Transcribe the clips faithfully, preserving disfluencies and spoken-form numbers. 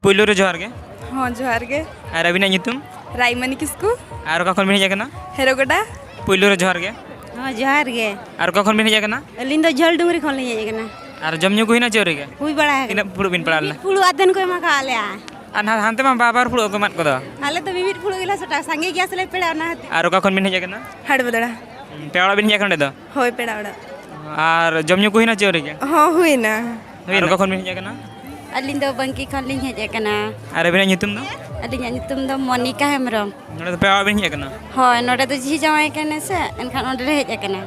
ᱯᱩᱭᱞᱩ ᱨᱮ ᱡᱚᱦᱟᱨ ᱜᱮ᱾ ᱦᱚᱸ, ᱡᱚᱦᱟᱨ ᱜᱮ᱾ ᱟᱨ ᱟᱹᱵᱤᱱᱟᱜ ᱧᱩᱛᱩᱢ? ᱨᱟᱭᱢᱟᱹᱱᱤ ᱠᱤᱥᱠᱩ᱾ ᱟᱨ ᱚᱠᱟ ᱠᱷᱚᱱ ᱵᱤᱱ ᱦᱮᱡ ᱟᱠᱟᱱᱟ? ᱦᱮᱨᱚᱜᱚᱰᱟ᱾ ᱯᱩᱭᱞᱩ ᱨᱮ ᱡᱚᱦᱟᱨ ᱜᱮ᱾ ᱦᱚᱸ, ᱡᱚᱦᱟᱨ ᱜᱮ᱾ ᱟᱨ ᱚᱠᱟ ᱠᱷᱚᱱ ᱵᱤᱱ ᱦᱮᱡ ᱟᱠᱟᱱᱟ? ᱟᱹᱞᱤᱧ ᱫᱚ ᱡᱷᱟᱹᱞ ᱰᱩᱝᱨᱤ ᱠᱷᱚᱱ ᱞᱤᱧ ᱦᱮᱡ ᱟᱠᱟᱱᱟ᱾ ᱟᱨ ᱡᱚᱢ ᱧᱩ ᱠᱚ ᱦᱩᱭᱱᱟ ᱪᱮ ᱟᱹᱣᱨᱤ ᱜᱮ? ᱦᱩᱭ ᱵᱟᱲᱟ ᱟᱠᱟᱱᱟ᱾ ᱛᱤᱱᱟᱹᱜ ᱯᱷᱩᱲᱩᱜ ᱵᱤᱱ ᱯᱟᱲᱟᱣ ᱞᱮᱱᱟ? ᱢᱤᱫ ᱯᱷᱩᱲᱩᱜ ᱟᱫᱮᱱ ᱠᱚ ᱮᱢᱟ ᱠᱟᱜ ᱞᱮᱭᱟ᱾ ᱟᱨ ᱱᱟ-, ᱦᱟᱱᱛᱮ ᱢᱟ ᱵᱟᱨ ᱵᱟᱨ ᱯᱷᱩᱲᱩᱜ ᱠᱚ ᱮᱢᱟᱫ ᱠᱚᱫᱚ᱾ ᱟᱞᱮ ᱫᱚ ᱢᱤᱢᱤᱫ ᱯᱷᱩᱲᱩᱜ ᱜᱮᱞᱮ ᱥᱟᱴᱟ, ᱥᱟᱸᱜᱮ ᱜᱮᱭᱟ ᱥᱮᱞᱮ ᱯᱮᱲᱟ, ᱚᱱᱟ ᱠᱷᱟᱹᱛᱤᱨ᱾ ᱟᱨ ᱚᱠᱟ ᱠᱷᱚᱱ ᱵᱤᱱ ᱦᱮᱡ ᱟᱠᱟᱱᱟ? ᱦᱟᱴᱵᱟᱫᱽᱲᱟ᱾ ᱦᱩᱸ, ᱯᱮᱲᱟ ᱚᱲᱟᱜ ᱵᱤᱱ ᱦᱮᱡ ᱟᱠᱟᱱᱟ ᱱᱚᱸᱰᱮ ᱫᱚ? ᱦᱳᱭ, ᱯᱮᱲᱟ ᱚᱲᱟᱜ᱾ ᱟᱨ ᱡᱚᱢ ᱧᱩ ᱠᱚ ᱦᱩᱭᱱᱟ ᱪᱮ ᱟᱹᱣᱨᱤ ᱜᱮ? ᱦᱚᱸ, ᱦᱩᱭᱱᱟ᱾ ᱦᱩᱭᱱᱟ᱾ ᱟᱨ ᱚᱠᱟ ᱠᱷᱚᱱ ᱵᱤᱱ ᱦᱮᱡ ᱟᱠᱟᱱᱟ? ᱟᱹᱞᱤᱧ ᱫᱚ ᱵᱟᱝᱠᱤ ᱠᱷᱚᱱ ᱞᱤᱧ ᱦᱮᱡ ᱟᱠᱟᱱᱟ᱾ ᱟᱨ ᱟᱹᱵᱤᱱᱟᱜ ᱧᱩᱛᱩᱢ ᱫᱚ? ᱟᱹᱞᱤᱧᱟᱜ ᱧᱩᱛᱩᱢ ᱫᱚ ᱢᱚᱱᱤᱠᱟ ᱦᱮᱢᱵᱨᱚᱢ᱾ ᱱᱚᱰᱮ ᱫᱚ ᱯᱮᱲᱟ ᱚᱲᱟᱜ ᱵᱤᱱ ᱦᱮᱡ ᱟᱠᱟᱱᱟ? ᱦᱳᱭ, ᱱᱚᱰᱮ ᱫᱚ ᱡᱷᱤ ᱡᱟᱶᱟᱭ ᱠᱟᱱᱟᱭ ᱥᱮ, ᱮᱱᱠᱷᱟᱱ ᱚᱸᱰᱮ ᱞᱮ ᱦᱮᱡ ᱟᱠᱟᱱᱟ᱾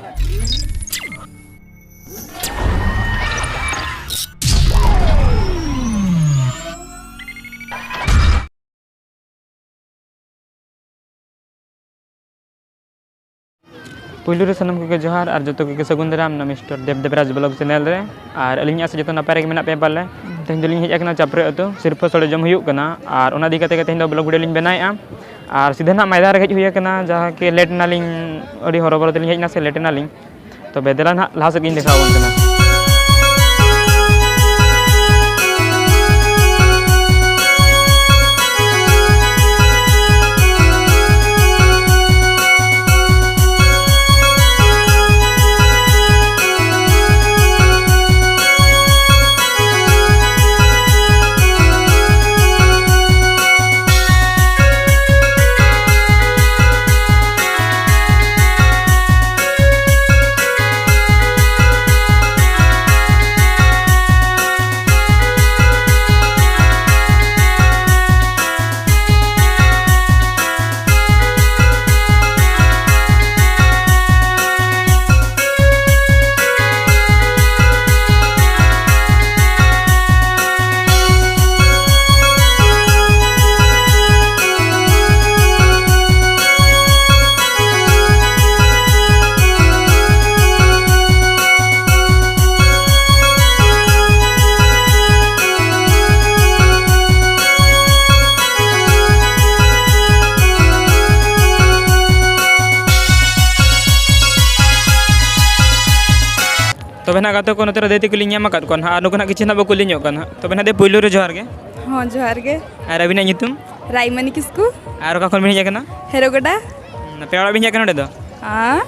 ᱯᱩᱭᱞᱩ ᱨᱮ ᱥᱟᱱᱟᱢ ᱠᱚᱜᱮ ᱡᱚᱦᱟᱨ ᱟᱨ ᱡᱚᱛᱚ ᱠᱚᱜᱮ ᱥᱟᱹᱜᱩᱱ ᱫᱟᱨᱟᱢ ᱱᱚᱣᱟ ᱢᱤᱥᱴᱟᱨ ᱫᱮᱵ ᱫᱮᱵᱨᱟᱡᱽ ᱵᱞᱚᱜ ᱪᱮᱱᱮᱞ ᱨᱮ᱾ ᱟᱨ ᱟᱹᱞᱤᱧ ᱟᱥᱟ ᱡᱚᱛᱚ ᱱᱟᱯᱟᱭ ᱨᱮᱜᱮ ᱢᱮᱱᱟᱜ ᱯᱮᱭᱟ ᱯᱟᱞᱮ᱾ ᱛᱮᱦᱮᱧ ᱫᱚᱞᱤᱧ ᱦᱮᱡ ᱟᱠᱟᱱᱟ ᱪᱟᱯᱨᱮ ᱟᱹᱛᱩ ᱥᱤᱨᱯᱷᱟᱹ ᱥᱚᱲᱮ ᱡᱚᱢ ᱦᱩᱭᱩᱜ ᱠᱟᱱᱟ᱾ ᱟᱨ ᱚᱱᱟ ᱤᱫᱤ ᱠᱟᱛᱮ ᱜᱮ ᱛᱮᱦᱮᱧ ᱫᱚ ᱵᱞᱚᱜ ᱵᱷᱤᱰᱤᱭᱳ ᱞᱤᱧ ᱵᱮᱱᱟᱣᱮᱫᱼᱟ᱾ ᱟᱨ ᱥᱤᱫᱷᱟᱹ ᱱᱟᱜ ᱢᱚᱭᱫᱟᱱ ᱨᱮ ᱦᱮᱡ ᱦᱩᱭ ᱟᱠᱟᱱᱟ, ᱡᱟᱦᱟᱸ ᱠᱤ ᱞᱮᱴ ᱮᱱᱟᱞᱤᱧ, ᱟᱹᱰᱤ ᱦᱚᱨᱚᱵᱚᱨᱚ ᱛᱮᱞᱤᱧ ᱦᱮᱡ ᱮᱱᱟ ᱥᱮ ᱞᱮᱴ ᱮᱱᱟᱞᱤᱧ᱾ ᱛᱚᱵᱮ ᱫᱮᱞᱟ ᱱᱟᱦᱟᱜ ᱞᱟᱦᱟ ᱥᱮᱫ ᱜᱤᱧ ᱫᱮᱠᱷᱟᱣ ᱟᱵᱚᱱ ᱠᱟᱱᱟ᱾ ᱛᱚᱵᱮ ᱱᱟᱜ ᱜᱟᱛᱮ ᱠᱚ, ᱱᱚᱛᱮ ᱨᱮ ᱫᱟᱹᱭ ᱛᱟᱠᱚ ᱞᱤᱧ ᱧᱟᱢ ᱟᱠᱟᱫ ᱠᱚᱣᱟ ᱱᱟᱦᱟᱜ, ᱟᱨ ᱱᱩᱠᱩ ᱱᱟᱦᱟᱜ ᱠᱤᱪᱷᱩ ᱱᱟᱦᱟᱜ ᱵᱟᱠᱚ ᱠᱩᱞᱤ ᱧᱚᱜ ᱠᱟᱱᱟ ᱱᱟᱦᱟᱜ᱾ ᱛᱚᱵᱮ ᱱᱟᱦᱟᱜ ᱫᱟᱹᱭ, ᱯᱩᱭᱞᱩ ᱨᱮ ᱡᱚᱦᱟᱨ ᱜᱮ᱾ ᱦᱚᱸ, ᱡᱚᱦᱟᱨ ᱜᱮ᱾ ᱟᱨ ᱟᱹᱵᱤᱱᱟᱜ ᱧᱩᱛᱩᱢ? ᱨᱟᱭᱢᱟᱱᱤ ᱠᱤᱥᱠᱩ᱾ ᱟᱨ ᱚᱠᱟ ᱠᱷᱚᱱ ᱵᱤᱱ ᱦᱮᱡ ᱟᱠᱟᱱᱟ? ᱦᱮᱨᱚᱜᱚᱰᱟ᱾ ᱦᱩᱸ, ᱯᱮᱲᱟ ᱚᱲᱟᱜ ᱵᱤᱱ ᱦᱮᱡ ᱟᱠᱟᱱᱟ ᱱᱚᱰᱮ ᱫᱚ? ᱦᱮᱸ᱾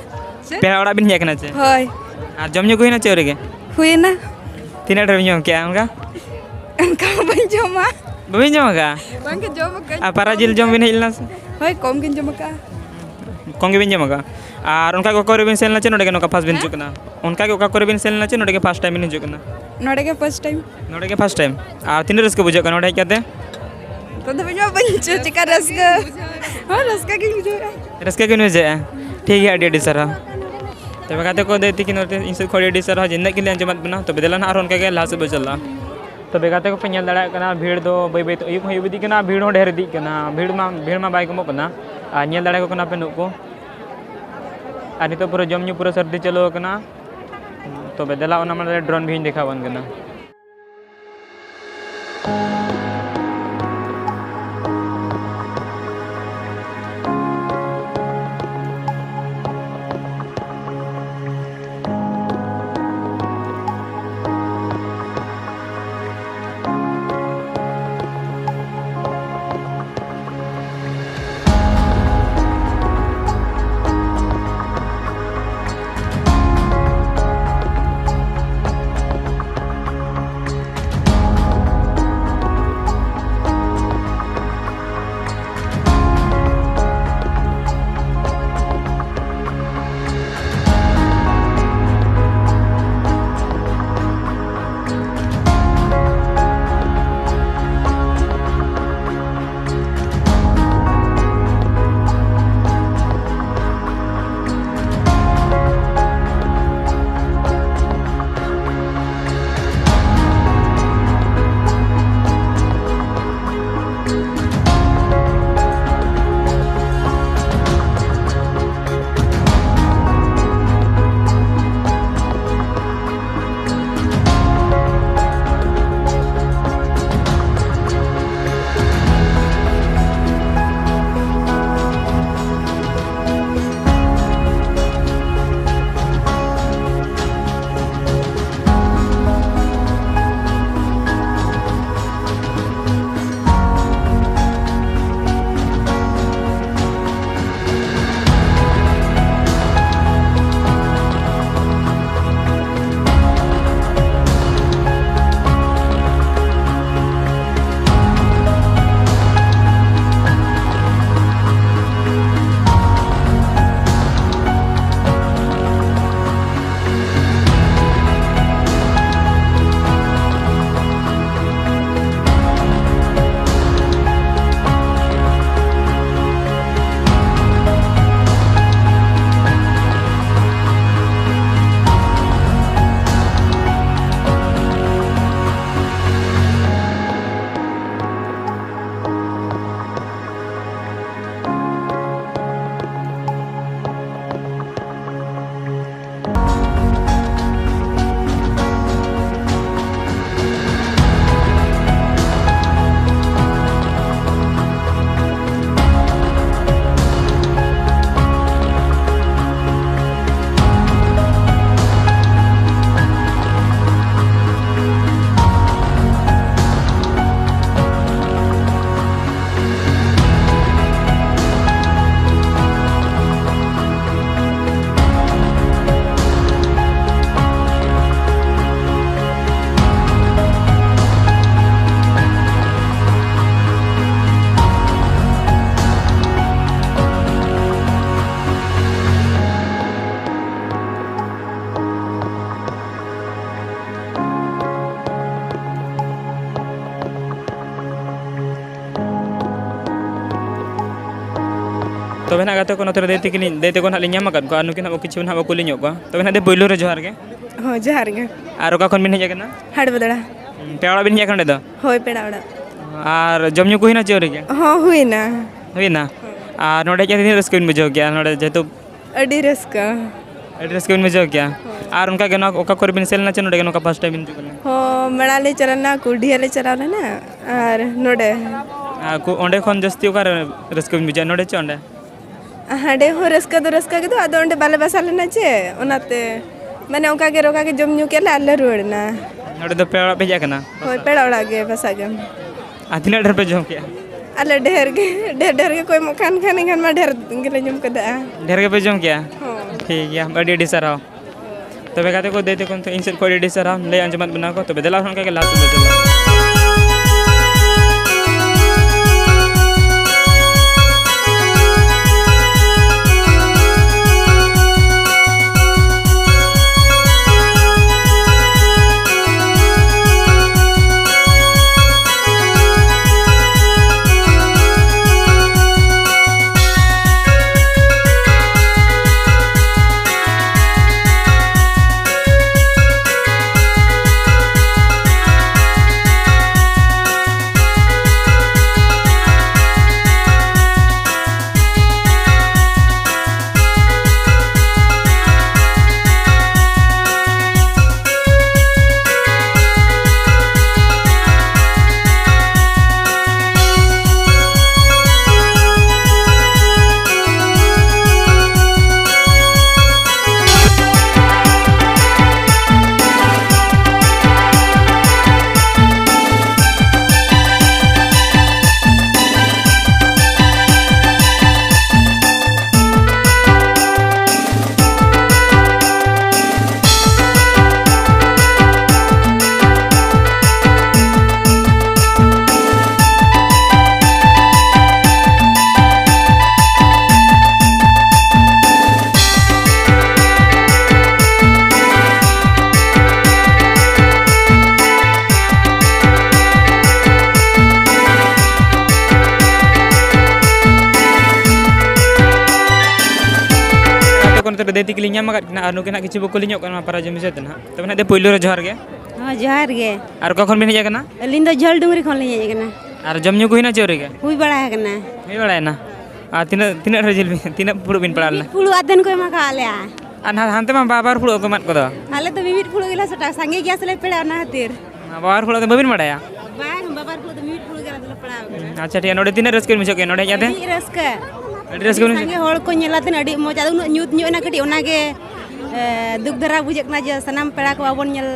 ᱪᱮᱫ? ᱯᱮᱲᱟ ᱚᱲᱟᱜ ᱵᱤᱱ ᱦᱮᱡ ᱟᱠᱟᱱᱟ ᱪᱮ? ᱦᱳᱭ᱾ ᱟᱨ ᱡᱚᱢ ᱧᱩ ᱠᱚ ᱦᱩᱭᱱᱟ ᱪᱮ ᱟᱹᱣᱨᱤ ᱜᱮ? ᱦᱩᱭᱮᱱᱟ᱾ ᱛᱤᱱᱟᱹᱜ ᱰᱷᱮᱨ ᱵᱤᱱ ᱡᱚᱢ ᱠᱮᱜᱼᱟ ᱚᱱᱠᱟ? ᱚᱱᱠᱟ ᱵᱟᱹᱧ ᱡᱚᱢᱟ᱾ ᱵᱟᱹᱵᱤᱱ ᱡᱚᱢ ᱟᱠᱟᱫᱼᱟ? ᱵᱟᱝᱜᱮ, ᱡᱚᱢ ᱟᱠᱟᱫᱟᱹᱧ᱾ ᱟᱨ ᱯᱟᱨᱟ ᱡᱤᱞ ᱡᱚᱢ ᱵᱤᱱ ᱦᱮᱡ ᱞᱮᱱᱟ ᱥᱮ? ᱦᱳᱭ, ᱠᱚᱢ ᱜᱤᱧ ᱡᱚᱢ ᱟᱠᱟᱫᱼᱟ᱾ ᱠᱚᱢ ᱜᱮᱵᱤᱱ ᱡᱚᱢ ᱟᱠᱟᱫᱼᱟ? ᱟᱨ ᱚᱱᱠᱟ ᱜᱮ ᱚᱠᱟ ᱠᱚᱨᱮ ᱵᱤᱱ ᱥᱮᱱ ᱞᱮᱱᱟ ᱪᱮ ᱱᱚᱰᱮ ᱜᱮ ᱱᱚᱝᱠᱟ ᱯᱷᱟᱥᱴ ᱵᱤᱱ ᱦᱮᱸ? ᱦᱤᱡᱩᱜ ᱠᱟᱱᱟ? ᱚᱱᱠᱟ ᱜᱮ ᱚᱠᱟ ᱠᱚᱨᱮ ᱵᱤᱱ ᱥᱮᱱ ᱞᱮᱱᱟ ᱪᱮ ᱱᱚᱰᱮ ᱜᱮ ᱯᱷᱟᱥᱴ ᱴᱟᱭᱤᱢ ᱵᱤᱱ ᱦᱤᱡᱩᱜ ᱠᱟᱱᱟ? ᱱᱚᱰᱮ ᱜᱮ ᱯᱷᱟᱥᱴ ᱴᱟᱭᱤᱢ᱾ ᱱᱚᱰᱮ ᱜᱮ ᱯᱷᱟᱥᱴ ᱴᱟᱭᱤᱢ᱾ ᱟᱨ ᱛᱤᱱᱟᱹᱜ ᱨᱟᱹᱥᱠᱟᱹ ᱵᱩᱡᱷᱟᱹᱜ ᱠᱟᱱᱟ ᱱᱚᱰᱮ ᱦᱮᱡ ᱠᱟᱛᱮ? ᱱᱤᱛᱚᱜ ᱫᱷᱟᱹᱵᱤᱡ ᱢᱟ ᱵᱟᱹᱧ ᱵᱩᱡᱷᱟᱹᱣ ᱪᱮᱠᱟ ᱨᱟᱹᱥᱠᱟᱹ᱾ ᱦᱚᱸ, ᱨᱟᱹᱥᱠᱟᱹ ᱜᱤᱧ ᱵᱩᱡᱷᱟᱹᱣᱮᱫᱼᱟ᱾ ᱨᱟᱹᱥᱠᱟᱹ ᱜᱮ ᱵᱩᱡᱷᱟᱹᱜᱼᱟ᱾ ᱴᱷᱤᱠ ᱜᱮᱭᱟ, ᱟᱹᱰᱤ ᱟᱹᱰᱤ ᱥᱟᱨᱦᱟᱣ᱾ ᱛᱚᱵᱮ ᱜᱟᱛᱮ ᱠᱚ, ᱫᱟᱹᱭ ᱛᱤᱠᱤᱱ ᱱᱚᱛᱮ ᱤᱧ ᱥᱮᱫ ᱠᱷᱚᱱ ᱟᱹᱰᱤ ᱟᱹᱰᱤ ᱥᱟᱨᱦᱟᱣ ᱡᱮ ᱱᱤᱱᱟᱹᱜ ᱜᱮᱞᱮ ᱟᱸᱡᱚᱢᱟᱫ ᱵᱚᱱᱟ᱾ ᱛᱚᱵᱮ ᱫᱮᱞᱟ ᱱᱟᱦᱟᱜ ᱟᱨᱦᱚᱸ ᱚᱱᱠᱟ ᱜᱮ ᱞᱟᱦᱟ ᱥᱮᱫ ᱵᱚ ᱪᱟᱞᱟᱜᱼᱟ᱾ ᱛᱚᱵᱮ ᱜᱟᱛᱮ ᱠᱚᱯᱮ ᱧᱮᱞ ᱫᱟᱲᱮᱭᱟᱜ ᱠᱟᱱᱟ, ᱵᱷᱤᱲ ᱫᱚ ᱵᱟᱹᱭ ᱵᱟᱹᱭ ᱛᱮ ᱟᱹᱭᱩᱵ ᱦᱚᱸ ᱟᱹᱭᱩᱵ ᱤᱫᱤᱜ ᱠᱟᱱᱟ, ᱵᱷᱤᱲ ᱢᱟ, ᱵᱷᱤᱲ ᱢᱟ ᱵᱟᱭ ᱠᱚᱢᱚᱜ ᱠᱟᱱᱟ᱾ ᱟᱨ ᱧᱮᱞ ᱫᱟᱲᱮ ᱠᱚ ᱠᱟᱱᱟ ᱯᱮ ᱱᱩᱠᱩ᱾ ᱟᱨ ᱱᱤᱛᱚᱜ ᱯᱩᱨᱟᱹ ᱡᱚᱢ ᱧᱩ ᱯᱩᱨᱟᱹ ᱥᱟᱹᱨᱫᱤ ᱪᱟᱹᱞᱩ ᱟᱠᱟᱱᱟ᱾ ᱛᱚᱵᱮ ᱫᱮᱞᱟ ᱚᱱᱟ ᱢᱟᱲᱟᱝ ᱨᱮ ᱰᱨᱳᱱ ᱵᱷᱤᱭᱩᱧ ᱫᱮᱠᱷᱟᱣ ᱟᱵᱚᱱ ᱠᱟᱱᱟ᱾ ᱛᱚᱵᱮ ᱱᱟᱜ ᱜᱟᱛᱮ ᱠᱚ, ᱱᱚᱛᱮ ᱨᱮ ᱫᱟᱹᱭ ᱛᱟᱹᱠᱤᱱ, ᱫᱟᱹᱭ ᱛᱟᱠᱚ ᱱᱟᱜ ᱞᱤᱧ ᱧᱟᱢ ᱟᱠᱟᱫ ᱠᱚᱣᱟ, ᱟᱨ ᱱᱩᱠᱤᱱ ᱦᱟᱸᱜ ᱠᱤᱪᱷᱩ ᱱᱟᱜ ᱵᱚ ᱠᱩᱞᱤ ᱧᱚᱜ ᱠᱚᱣᱟ᱾ ᱛᱚᱵᱮ ᱱᱟᱜ ᱫᱟᱹᱭ, ᱯᱳᱭᱞᱳ ᱨᱮ ᱡᱚᱦᱟᱨ ᱜᱮ᱾ ᱦᱚᱸ, ᱡᱚᱦᱟᱨ ᱜᱮ᱾ ᱟᱨ ᱚᱠᱟ ᱠᱷᱚᱱ ᱵᱤᱱ ᱦᱮᱡ ᱟᱠᱟᱱᱟ? ᱦᱟᱴᱵᱟᱫᱽᱲᱟ᱾ ᱦᱩᱸ, ᱯᱮᱲᱟ ᱚᱲᱟᱜ ᱵᱤᱱ ᱦᱮᱡ ᱟᱠᱟᱱᱟ ᱱᱚᱸᱰᱮ ᱫᱚ? ᱦᱳᱭ, ᱯᱮᱲᱟ ᱚᱲᱟᱜ᱾ ᱟᱨ ᱡᱚᱢ ᱧᱩ ᱠᱚ ᱦᱩᱭᱱᱟ ᱪᱮ ᱟᱹᱣᱨᱤ ᱜᱮ? ᱦᱚᱸ, ᱦᱩᱭᱱᱟ᱾ ᱦᱩᱭᱱᱟ? ᱟᱨ ᱱᱚᱸᱰᱮ ᱦᱮᱡ ᱠᱟᱛᱮ ᱛᱤᱱᱟᱹᱜ ᱨᱟᱹᱥᱠᱟᱹ ᱵᱤᱱ ᱵᱩᱡᱷᱟᱹᱣ ᱠᱮᱜᱼᱟ ᱱᱚᱸᱰᱮ, ᱡᱮᱦᱮᱛᱩ ᱟᱹᱰᱤ ᱨᱟᱹᱥᱠᱟᱹ᱾ ᱟᱹᱰᱤ ᱨᱟᱹᱥᱠᱟᱹ ᱵᱤᱱ ᱵᱩᱡᱷᱟᱹᱣ ᱠᱮᱜᱼᱟ? ᱦᱳᱭ᱾ ᱟᱨ ᱚᱱᱠᱟ ᱜᱮ ᱱᱚᱣᱟ ᱚᱠᱟ ᱠᱚᱨᱮ ᱵᱤᱱ ᱥᱮᱱ ᱞᱮᱱᱟ ᱪᱮ ᱱᱚᱸᱰᱮ ᱜᱮ ᱱᱚᱝᱠᱟ first time ᱵᱤᱱ ᱦᱤᱡᱩᱜ ᱠᱟᱱᱟ? ᱦᱚᱸ, ᱢᱮᱞᱟ ᱞᱮ ᱪᱟᱞᱟᱣ ᱞᱮᱱᱟ, ᱠᱩᱞᱰᱤᱦᱟ ᱞᱮ ᱪᱟᱞᱟᱣ ᱞᱮᱱᱟ, ᱟᱨ ᱱᱚᱰᱮ᱾ ᱟᱨ ᱠᱚ, ᱚᱸᱰᱮ ᱠᱷᱚᱱ ᱡᱟᱹᱥᱛᱤ ᱚᱠᱟᱨᱮ ᱨᱟᱹᱥᱠᱟᱹ ᱵᱤᱱ ᱵᱩᱡᱷᱟᱹᱣᱟ, ᱱᱚᱰᱮ ᱪᱮ ᱚᱸᱰᱮ? ᱦᱟᱸᱰᱮ ᱦᱚᱸ ᱨᱟᱹᱥᱠᱟᱹ ᱫᱚ ᱨᱟᱹᱥᱠᱟᱹ ᱜᱮ ᱫᱚ, ᱟᱫᱚ ᱚᱸᱰᱮ ᱵᱟᱞᱮ ᱵᱟᱥᱟ ᱞᱮᱱᱟ ᱪᱮ, ᱚᱱᱟᱛᱮ ᱢᱟᱱᱮ ᱚᱱᱠᱟ ᱜᱮ ᱨᱚᱠᱟ ᱜᱮ ᱡᱚᱢ ᱧᱩ ᱠᱮᱫ ᱞᱮ ᱟᱨ ᱞᱮ ᱨᱩᱣᱟᱹᱲ ᱮᱱᱟ᱾ ᱱᱚᱰᱮ ᱫᱚ ᱯᱮᱲᱟ ᱚᱲᱟᱜ ᱯᱮ ᱦᱮᱡ ᱟᱠᱟᱱᱟ? ᱦᱳᱭ, ᱯᱮᱲᱟ ᱚᱲᱟᱜ ᱜᱮ ᱵᱟᱥᱟ ᱜᱮ᱾ ᱟᱨ ᱛᱤᱱᱟᱹᱜ ᱰᱷᱮᱨ ᱯᱮ ᱡᱚᱢ ᱠᱮᱜᱼᱟ? ᱟᱞᱮ ᱰᱷᱮᱨ ᱜᱮ, ᱰᱷᱮᱨ ᱰᱷᱮᱨ ᱜᱮᱠᱚ ᱮᱢᱚᱜ ᱠᱟᱱ ᱠᱷᱟᱱ ᱮᱱᱠᱷᱟᱱ ᱢᱟ ᱰᱷᱮᱨ ᱜᱮᱞᱮ ᱡᱚᱢ ᱠᱮᱫᱟ᱾ ᱰᱷᱮᱨ ᱜᱮᱯᱮ ᱡᱚᱢ ᱠᱮᱜᱼᱟ? ᱦᱚᱸ᱾ ᱴᱷᱤᱠ ᱜᱮᱭᱟ, ᱟᱹᱰᱤ ᱟᱹᱰᱤ ᱥᱟᱨᱦᱟᱣ᱾ ᱛᱚᱵᱮ ᱜᱟᱛᱮ ᱠᱚ, ᱫᱟᱹᱭ ᱛᱟᱠᱚ, ᱤᱧ ᱥᱮᱫ ᱠᱷᱚᱱ ᱟᱹᱰᱤ ᱟᱹᱰᱤ ᱥᱟᱨᱦᱟᱣ ᱞᱟᱹᱭ ᱟᱸᱡᱚᱢᱟᱫ ᱵᱚᱱᱟ ᱠᱚ᱾ ᱛᱚᱵᱮ ᱫᱮᱞᱟ ᱱᱚᱝᱠᱟ ᱜᱮ ᱞᱟᱦᱟ ᱥᱮᱫ ᱵᱚᱱ ᱪᱟᱞᱟᱜᱼᱟ᱾ ᱛᱚᱵᱮ ᱫᱟᱹᱭ ᱛᱤᱠᱤ ᱞᱤᱧ ᱧᱟᱢ ᱟᱠᱟᱫ ᱠᱤᱱᱟ ᱟᱨ ᱱᱩᱠᱤᱱ ᱦᱟᱸᱜ ᱠᱤᱪᱷᱩ ᱵᱟᱠᱚ ᱞᱤᱧᱚᱜ ᱠᱟᱱᱟ ᱯᱟᱨᱟ ᱡᱚᱢ ᱵᱤᱥᱚᱭ ᱛᱮ ᱱᱟᱦᱟᱜ᱾ ᱛᱚᱵᱮ ᱱᱟᱦᱟᱜ ᱫᱟᱹᱭ ᱯᱳᱭᱞᱳ ᱨᱮ ᱡᱚᱦᱟᱨ ᱜᱮ᱾ ᱦᱚᱸ, ᱡᱚᱦᱟᱨ ᱜᱮ᱾ ᱟᱨ ᱚᱠᱟ ᱠᱷᱚᱱ ᱵᱤᱱ ᱦᱮᱡ ᱟᱠᱟᱱᱟ? ᱟᱹᱞᱤᱧ ᱫᱚ ᱡᱷᱟᱹᱞ ᱰᱩᱝᱨᱤ ᱠᱷᱚᱱ ᱞᱤᱧ ᱦᱮᱡ ᱟᱠᱟᱱᱟ᱾ ᱟᱨ ᱡᱚᱢ ᱧᱩ ᱠᱚ ᱦᱩᱭᱱᱟ ᱪᱮ ᱟᱹᱣᱨᱤ ᱜᱮ? ᱦᱩᱭ ᱵᱟᱲᱟ ᱟᱠᱟᱱᱟ᱾ ᱦᱩᱭ ᱵᱟᱲᱟᱭᱮᱱᱟ? ᱟᱨ ᱛᱤᱱᱟᱹᱜ, ᱛᱤᱱᱟᱹᱜ ᱰᱷᱮᱨ ᱡᱤᱞ ᱵᱤᱱ, ᱛᱤᱱᱟᱹᱜ ᱯᱷᱩᱲᱩᱜ ᱵᱤᱱ ᱯᱟᱲᱟᱣ ᱞᱮᱱᱟ? ᱢᱤᱫ ᱯᱷᱩᱲᱩᱜ ᱟᱫᱷᱮᱱ ᱠᱚ ᱮᱢᱟ ᱠᱟᱜ ᱞᱮᱭᱟ᱾ ᱟᱨ ᱱᱟ-, ᱦᱟᱱᱛᱮ ᱢᱟ ᱵᱟᱵᱟᱨ ᱯᱷᱩᱲᱩᱜ ᱠᱚ ᱮᱢᱟᱫ ᱠᱚᱫᱚ᱾ ᱟᱞᱮ ᱫᱚ ᱢᱤᱢᱤᱫ ᱯᱷᱩᱲᱩᱜ ᱜᱮᱞᱮ ᱥᱟᱴᱟᱣᱟ, ᱥᱟᱸᱜᱮ ᱜᱮᱭᱟ ᱥᱮᱞᱮ ᱯᱮᱲᱟ, ᱚᱱᱟ ᱠᱷᱟᱹᱛᱤᱨ᱾ ᱵᱟᱵᱟᱨ ᱯᱷᱩᱲᱩᱜ ᱫᱚ ᱵᱟᱹᱵᱤᱱ ᱵᱟᱲᱟᱭᱟ? ᱵᱟᱝ, ᱵᱟᱵᱟᱨ ᱯᱷᱩᱲᱩᱜ ᱫᱚ ᱢᱤᱢᱤᱫ ᱯᱷᱩᱲᱩᱜ ᱜᱮ ᱟᱞᱮ ᱫᱚᱞᱮ ᱯᱟᱲᱟᱣ ᱠᱟᱱᱟ᱾ ᱟᱪᱪᱷᱟ, ᱴᱷᱤᱠ ᱜᱮᱭᱟ᱾ ᱱᱚᱰᱮ ᱛᱤᱱᱟᱹᱜ ᱨᱟᱹᱥᱠᱟᱹ ᱵᱤᱱ ᱵᱩᱡᱷᱟᱹᱣ ᱠᱮᱫᱟ ᱱᱚᱰᱮ ᱦᱮᱡ ᱠᱟᱛᱮ? ᱟᱹᱰᱤ ᱨᱟᱹᱥᱠᱟᱹ᱾ ᱟᱹᱰᱤ ᱨᱟᱹᱥᱠᱟᱹ ᱵᱤᱱ ᱥᱟᱸᱜᱮ ᱵᱩᱡᱷᱟᱹᱣ ᱦᱚᱲ ᱠᱚ ᱧᱮᱞ ᱟᱛᱮ ᱟᱹᱰᱤ ᱢᱚᱡᱽ᱾ ᱟᱫᱚ ᱩᱱᱟᱹᱜ ᱧᱩᱛ ᱧᱚᱜ ᱮᱱᱟ ᱠᱟᱹᱴᱤᱡ, ᱚᱱᱟᱜᱮ, ᱮ, ᱫᱩᱠ ᱫᱷᱟᱨᱟ ᱵᱩᱡᱷᱟᱹᱜ ᱠᱟᱱᱟ ᱡᱮ ᱥᱟᱱᱟᱢ ᱯᱮᱲᱟ ᱠᱚ ᱵᱟᱵᱚᱱ ᱧᱮᱞ,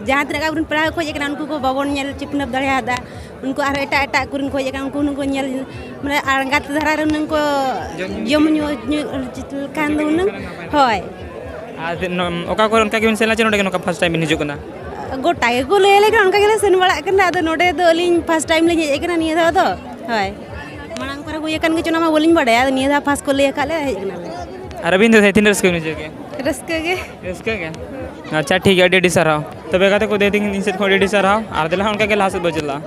ᱡᱟᱦᱟᱸ ᱛᱤᱱᱟᱹᱜ ᱜᱟᱱ ᱵᱚᱱ ᱯᱮᱲᱟ ᱠᱚ ᱦᱮᱡ ᱟᱠᱟᱱᱟ, ᱩᱱᱠᱩ ᱠᱚ ᱵᱟᱵᱚᱱ ᱧᱮᱞ ᱪᱤᱯᱱᱟᱹᱯ ᱫᱟᱲᱮᱭᱟᱫᱟ᱾ ᱩᱱᱠᱩ ᱟᱨᱦᱚᱸ ᱮᱴᱟᱜ ᱮᱴᱟᱜ ᱠᱚᱨᱮᱱ ᱠᱚ ᱦᱮᱡ ᱟᱠᱟᱱᱟ, ᱩᱱᱠᱩ ᱦᱚᱸᱠᱚ ᱧᱮᱞ, ᱢᱟᱱᱮ ᱟᱬᱜᱟᱛ ᱫᱷᱟᱨᱟ ᱨᱮ ᱦᱩᱱᱟᱹᱝ ᱠᱚ ᱡᱚᱢ ᱧᱩ ᱡᱚᱢ ᱧᱩ ᱧᱩ ᱞᱮᱠᱷᱟᱱ ᱫᱚ ᱦᱩᱱᱟᱹᱝ, ᱦᱳᱭ᱾ ᱟᱨ ᱱᱚ-, ᱚᱠᱟ ᱠᱚᱨᱮ ᱚᱱᱠᱟ ᱜᱮᱵᱤᱱ ᱥᱮᱱ ᱞᱮᱱᱟ ᱪᱮ ᱱᱚᱰᱮ ᱜᱮ ᱱᱚᱝᱠᱟ ᱯᱷᱟᱥᱴ ᱴᱟᱭᱤᱢ ᱵᱤᱱ ᱦᱤᱡᱩᱜ ᱠᱟᱱᱟ? ᱜᱚᱴᱟ ᱜᱮᱠᱚ ᱞᱟᱹᱭ ᱟᱞᱮ ᱠᱟᱱᱟ, ᱚᱱᱠᱟ ᱜᱮᱞᱮ ᱥᱮᱱ ᱵᱟᱲᱟᱜ ᱠᱟᱱᱟ᱾ ᱟᱫᱚ ᱱᱚᱰᱮ ᱫᱚ ᱟᱹᱞᱤᱧ ᱯᱷᱟᱥᱴ ᱴᱟᱭᱤᱢ ᱞᱤᱧ ᱦᱮᱡ ᱟᱠᱟᱱᱟ ᱱᱤᱭᱟᱹ ᱫᱷᱟᱣ ᱫᱚ, ᱦᱳᱭ᱾ ᱢᱟᱲᱟᱝ ᱠᱚᱨᱮ ᱦᱩᱭ ᱟᱠᱟᱱ ᱜᱮ ᱪᱚ, ᱚᱱᱟ ᱢᱟ ᱵᱟᱹᱞᱤᱧ ᱵᱟᱲᱟᱭᱟ᱾ ᱟᱫᱚ ᱱᱤᱭᱟᱹ ᱫᱷᱟᱣ ᱯᱷᱟᱥᱴ ᱠᱚ ᱞᱟᱹᱭ ᱟᱠᱟᱫ ᱞᱮ, ᱦᱮᱡ ᱠᱟᱱᱟᱞᱮ᱾ ᱟᱨ ᱟᱹᱵᱤᱱ ᱫᱚ ᱛᱤᱱᱟᱹᱜ ᱨᱟᱹᱥᱠᱟᱹ ᱵᱤᱱ ᱵᱩᱡᱷᱟᱹᱣ ᱠᱮᱫᱟ? ᱨᱟᱹᱥᱠᱟᱹ ᱜᱮ᱾ ᱨᱟᱹᱥᱠᱟᱹ ᱜᱮ? ᱟᱪᱪᱷᱟ, ᱴᱷᱤᱠ ᱜᱮᱭᱟ, ᱟᱹᱰᱤ ᱟᱹᱰᱤ ᱥᱟᱨᱦᱟᱣ᱾ ᱛᱚᱵᱮ ᱜᱟᱛᱮ ᱠᱚ, ᱫᱟᱹᱭ ᱛᱤᱧ ᱤᱧ ᱥᱮᱫ ᱠᱷᱚᱱ ᱟᱹᱰᱤ ᱟᱹᱰᱤ ᱥᱟᱨᱦᱟᱣ, ᱟᱨ ᱫᱮᱞᱟ ᱦᱟᱸᱜ ᱚᱱᱠᱟ ᱜᱮ ᱞᱟᱦᱟ ᱥᱮᱫ ᱵᱚ ᱪᱟᱞᱟᱜᱼᱟ᱾